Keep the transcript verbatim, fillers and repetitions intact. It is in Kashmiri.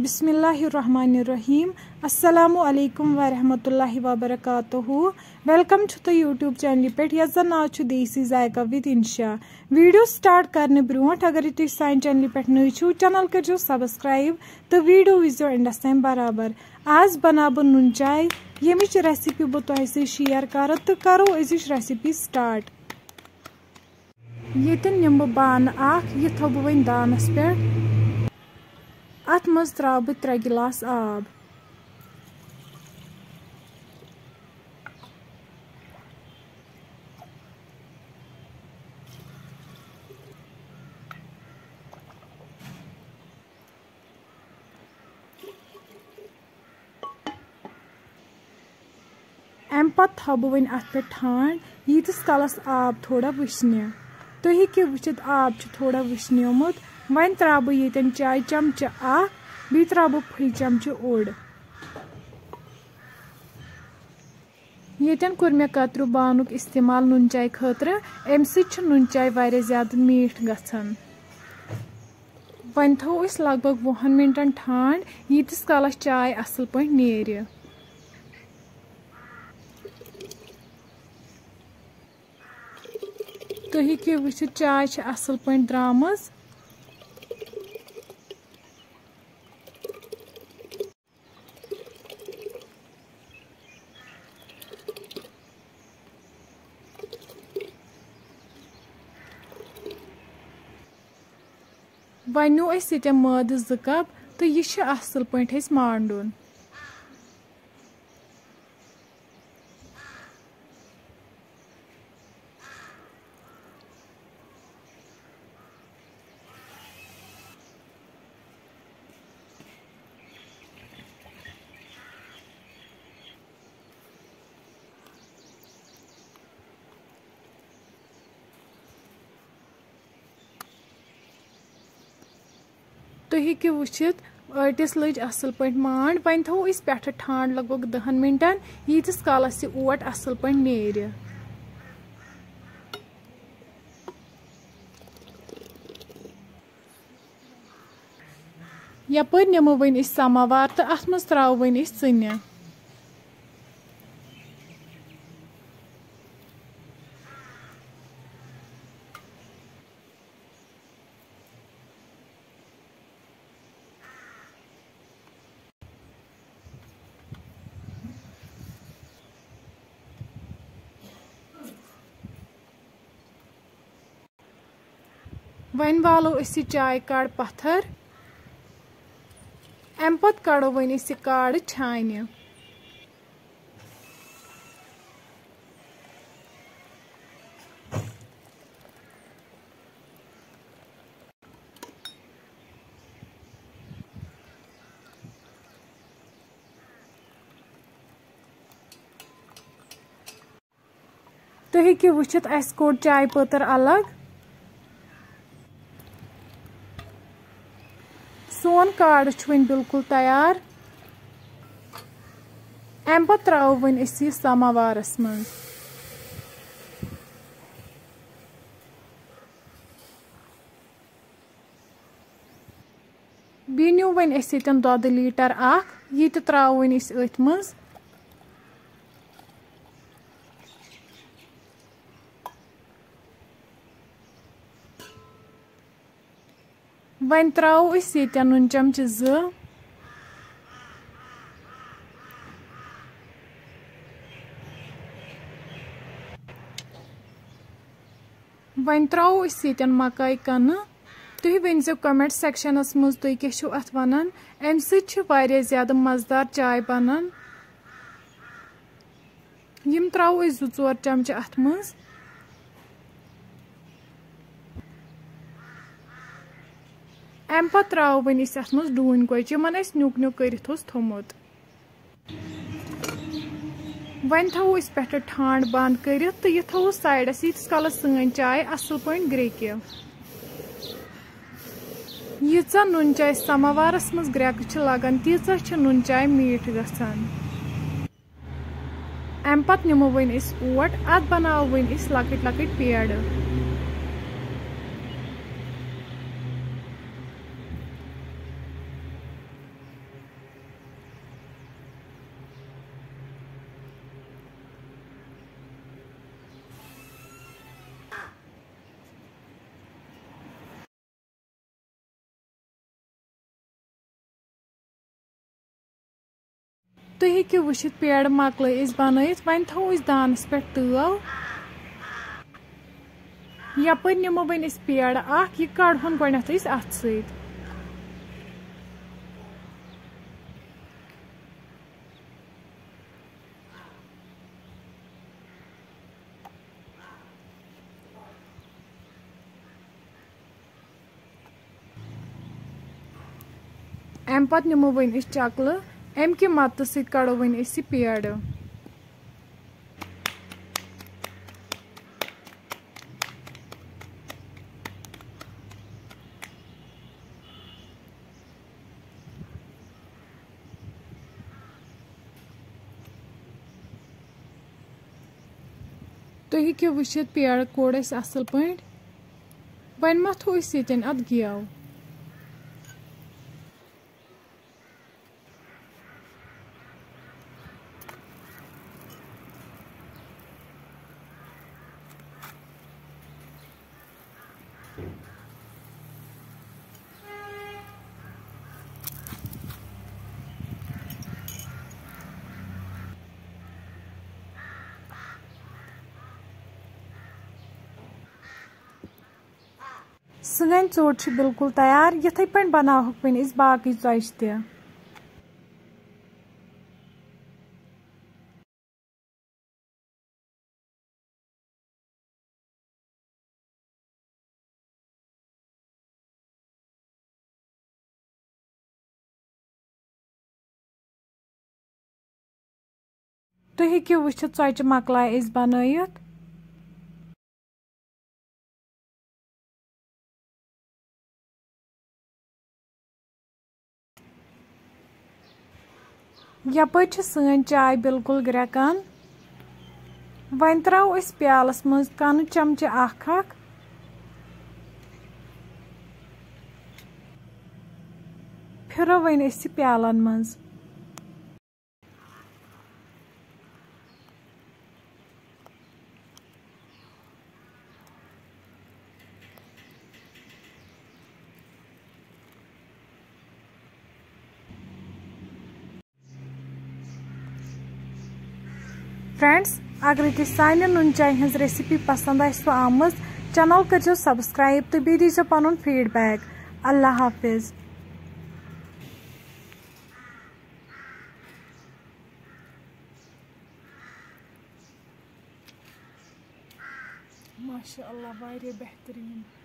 بسم اللہ الرحمن الرحیم۔ السلام علیکم ورحمۃ اللہ وبرکاتہ۔ ویلکم چھُ تۄہہِ YouTube چینلہِ پٮ۪ٹھ یَتھ زَن ناو چھُ دیسی ذائقہ with انشا۔ ویڈیو سٹارٹ کرنہٕ برونٛٹھ اگر تُہۍ سانہِ چینلہِ پٮ۪ٹھ نٔوۍ چھِو، چینل کٔرزیو سبسکرائب تہٕ ویڈیو وٕچھزیو اینڈس تام برابر۔ آز بناو بہٕ نُن چاے، ییٚمِچ ریسیپی بہٕ تۄہہِ سۭتۍ شیئر کرٕ، تہٕ کرو أزِچ ریسیپی سٹارٹ۔ ییٚتٮ۪ن نِمہٕ بہٕ بانہٕ اکھ، یہِ تھاوٕ بہٕ وۄنۍ دانَس پٮ۪ٹھ۔ اَتھ منٛز ترٛاوٕ بہٕ ترٛےٚ گِلاس آب۔ اَمہِ پَتہٕ تھاوٕ بہٕ وۄنۍ اَتھ پٮ۪ٹھ ٹھانٛڈ، ییٖتِس کالَس آب تھوڑا وٕشنہِ۔ تُہۍ ہیٚکِو وٕچھِتھ، آب چھُ تھوڑا وٕشنیومُت۔ وۄنۍ ترٛاوٕ بہٕ ییٚتٮ۪ن چاے چمچہٕ اَکھ، بیٚیہِ ترٛاوٕ بہٕ پھٕلۍ چمچہٕ اوٚڑ۔ ییٚتٮ۪ن کوٚر مےٚ کتریو بانُک استعمال نُن چاے خٲطرٕ۔ اَمہِ سۭتۍ چھُ نُن چاے واریاہ زیادٕ میٖٹھ گژھان۔ وۄنۍ تھاوو أسۍ لگ بگ وُہن منٹن ٹھانٛڈ، ییٖتِس کالس چاے اصل پٲٹھۍ نیرِ۔ تُہۍ ہیٚکِو وٕچھِتھ، چاے چھِ اصل پٲٹھۍ درامٕژ۔ وۄنۍ نیوٗ اَسہِ ییٚتٮ۪ن مٲدٕ زٕ کپ تہٕ یہِ چھُ اصل پٲٹھۍ اَسہِ مانڈُن۔ تُہۍ ہیٚکِو وٕچھِتھ، ٲٹِس لٔج اَصٕل پٲٹھۍ مانٛڈ۔ وۄنۍ تھاوو أسۍ پٮ۪ٹھٕ ٹھانٛڈ لگ بگ دَہَن مِنٹَن، ییٖتِس کالَس یہِ اوٹ اَصٕل پٲٹھۍ نیرِ۔ یپٲرۍ نِمو وۄنۍ أسۍ سماوار تہٕ اتھ منٛز ترٛاوو وۄنۍ أسۍ ژٕنہِ۔ وۄنۍ والو أسۍ یہِ چاے کاڑ پتھر۔ اَمہِ پتہٕ کڑو وۄنۍ أسۍ یہِ کاڑ چھانہِ۔ تُہۍ ہیٚکِو وٕچھِتھ، اَسہِ کوٚڑ چایہِ پٲتٕر الگ۔ سون کاڑٕ چھُ وۄنۍ بِلکُل تیار۔ اَمہِ پَتہٕ ترٛاوو وۄنۍ أسۍ یہِ سَماوارَس منٛز۔ بیٚیہِ نیوٗ وۄنۍ اَسہِ ییٚتٮ۪ن دۄدٕ لیٖٹر اکھ، یہِ تہِ ترٛاوو وۄنۍ أسۍ أتھۍ منٛز۔ وۄنۍ ترٛاوو أسۍ ییٚتٮ۪ن نُن چمچہٕ زٕ۔ وۄنۍ ترٛاوو أسۍ ییٚتٮ۪ن مکاے کنہٕ۔ تُہۍ ؤنۍ زیو comment sectionس منٛز، تُہۍ کیٛاہ چھِو اَتھ وَنان؟ اَمہِ سۭتۍ چھِ واریاہ زیادٕ مَزٕدار چاے بَنان۔ یِم ترٛاوو أسۍ زٕ ژور چمچہٕ اَتھ منٛز۔ اَمہِ پَتہٕ ترٛاوو وۄنۍ أسۍ اَتھ منٛز ڈوٗنۍ گۄجہِ، یِمَن اَسہِ نیُک نیُک کٔرِتھ اوس تھوٚمُت۔ وۄنۍ تھاوو أسۍ پٮ۪ٹھٕ ٹھانٛڈ بنٛد کٔرِتھ تہٕ یہِ تھاوو سایڈَس، ییٖتِس کالَس سٲنۍ چاے اَصٕل پٲٹھۍ گرٛیٚکہِ۔ ییٖژاہ نُن چاے سماوارَس منٛز گرٛٮ۪کہٕ چھِ لگان، تیٖژاہ چھِ نُن چاے میٖٹھ گژھان۔ اَمہِ پَتہٕ نِمو وۄنۍ أسۍ اوٹ، اَتھ بَناوو وۄنۍ أسۍ لۄکٕٹۍ لۄکٕٹۍ پیڑٕ۔ تُہۍ ہیٚکِو وٕچھِتھ، پیڑٕ مۄکلٲے أسۍ بَنٲیِتھ، وۄنۍ تھاوو أسۍ دانَس پٮ۪ٹھ تٲو۔ یَپٲرۍ نِمو وۄنۍ أسۍ پیڑٕ اَکھ، یہِ کَڑہون گۄڈٕنٮ۪تھ أسۍ اَتھٕ سۭتۍ۔ اَمہِ پَتہٕ نِمو وۄنۍ أسۍ چَکلہٕ، اَمہِ کہِ مدتہٕ سۭتۍ کَڑو وۄنۍ أسۍ یہِ پیڑٕ۔ تُہۍ ہیٚکِو وٕچھِتھ، پیڑٕ کوٚڑ اَسہِ اَصٕل پٲٹھۍ۔ وۄنۍ مَتھو أسۍ ییٚتٮ۪ن اَتھ گیو۔ سٲنۍ ژوٚٹ چھِ بالکل تیار۔ یِتھَے پٲٹھۍ بَناوہوکھ وۄنۍ أسۍ باقٕے ژۄچہِ تہِ۔ تُہۍ ہیٚکِو وٕچھِتھ، ژۄچہِ مۄکلایہِ أسۍ بَنٲیِتھ۔ یَپٲرۍ چھِ سٲنۍ چاے بالکل گرٛٮ۪کان۔ وۄنۍ ترٛاوو أسۍ پیالَس منٛز کَنہٕ چمچہٕ اَکھ اَکھ۔ پھِرو وۄنۍ أسۍ یہِ پیالَن منٛز۔ فرینڈز، اگرے تۄہہِ سانہِ نُن چاے ہٕنٛز ریسپی پسند آسہِ سۄ آمٕژ، چینل کٔرزیو سبسکرائب تہٕ بیٚیہِ دیٖزیو پنُن فیڈ بیک۔ اللہ حافظ۔ ماشاء اللہ، واریاہ بہتریٖن۔